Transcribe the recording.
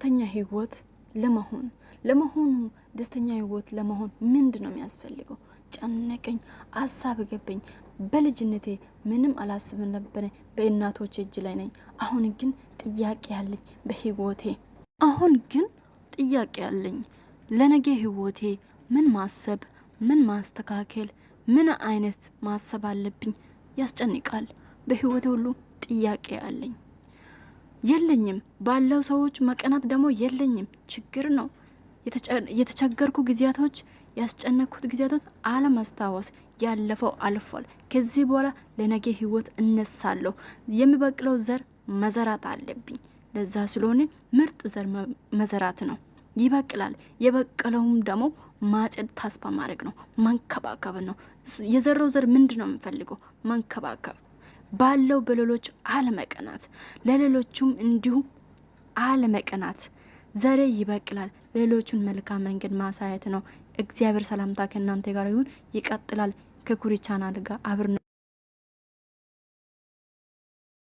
ደስተኛ ህይወት ለመሆን ለመሆኑ ደስተኛ ህይወት ለመሆን ምንድን ነው የሚያስፈልገው? ጨነቀኝ፣ አሳብ ገበኝ። በልጅነቴ ምንም አላስብም ነበረ፣ በእናቶች እጅ ላይ ነኝ። አሁን ግን ጥያቄ ያለኝ በህይወቴ፣ አሁን ግን ጥያቄ ያለኝ ለነገ ህይወቴ ምን ማሰብ፣ ምን ማስተካከል፣ ምን አይነት ማሰብ አለብኝ? ያስጨንቃል። በህይወቴ ሁሉ ጥያቄ አለኝ። የለኝም ባለው ሰዎች መቀናት ደግሞ የለኝም። ችግር ነው። የተቸገርኩ ጊዜያቶች፣ ያስጨነኩት ጊዜያቶች አለማስታወስ፣ ያለፈው አልፏል። ከዚህ በኋላ ለነገ ህይወት እነሳለሁ። የሚበቅለው ዘር መዘራት አለብኝ። ለዛ ስለሆነ ምርጥ ዘር መዘራት ነው። ይበቅላል። የበቀለውም ደግሞ ማጨድ ተስፋ ማድረግ ነው፣ መንከባከብ ነው። የዘራው ዘር ምንድን ነው የምንፈልገው? መንከባከብ፣ ባለው በሌሎች አለመቀናት፣ ለሌሎቹም እንዲሁ አለመቀናት። ዘሬ ይበቅላል። ሌሎቹን መልካም መንገድ ማሳየት ነው። እግዚአብሔር ሰላምታ ከእናንተ ጋር ይሁን። ይቀጥላል። ከኩሪ ቻናል ጋር አብር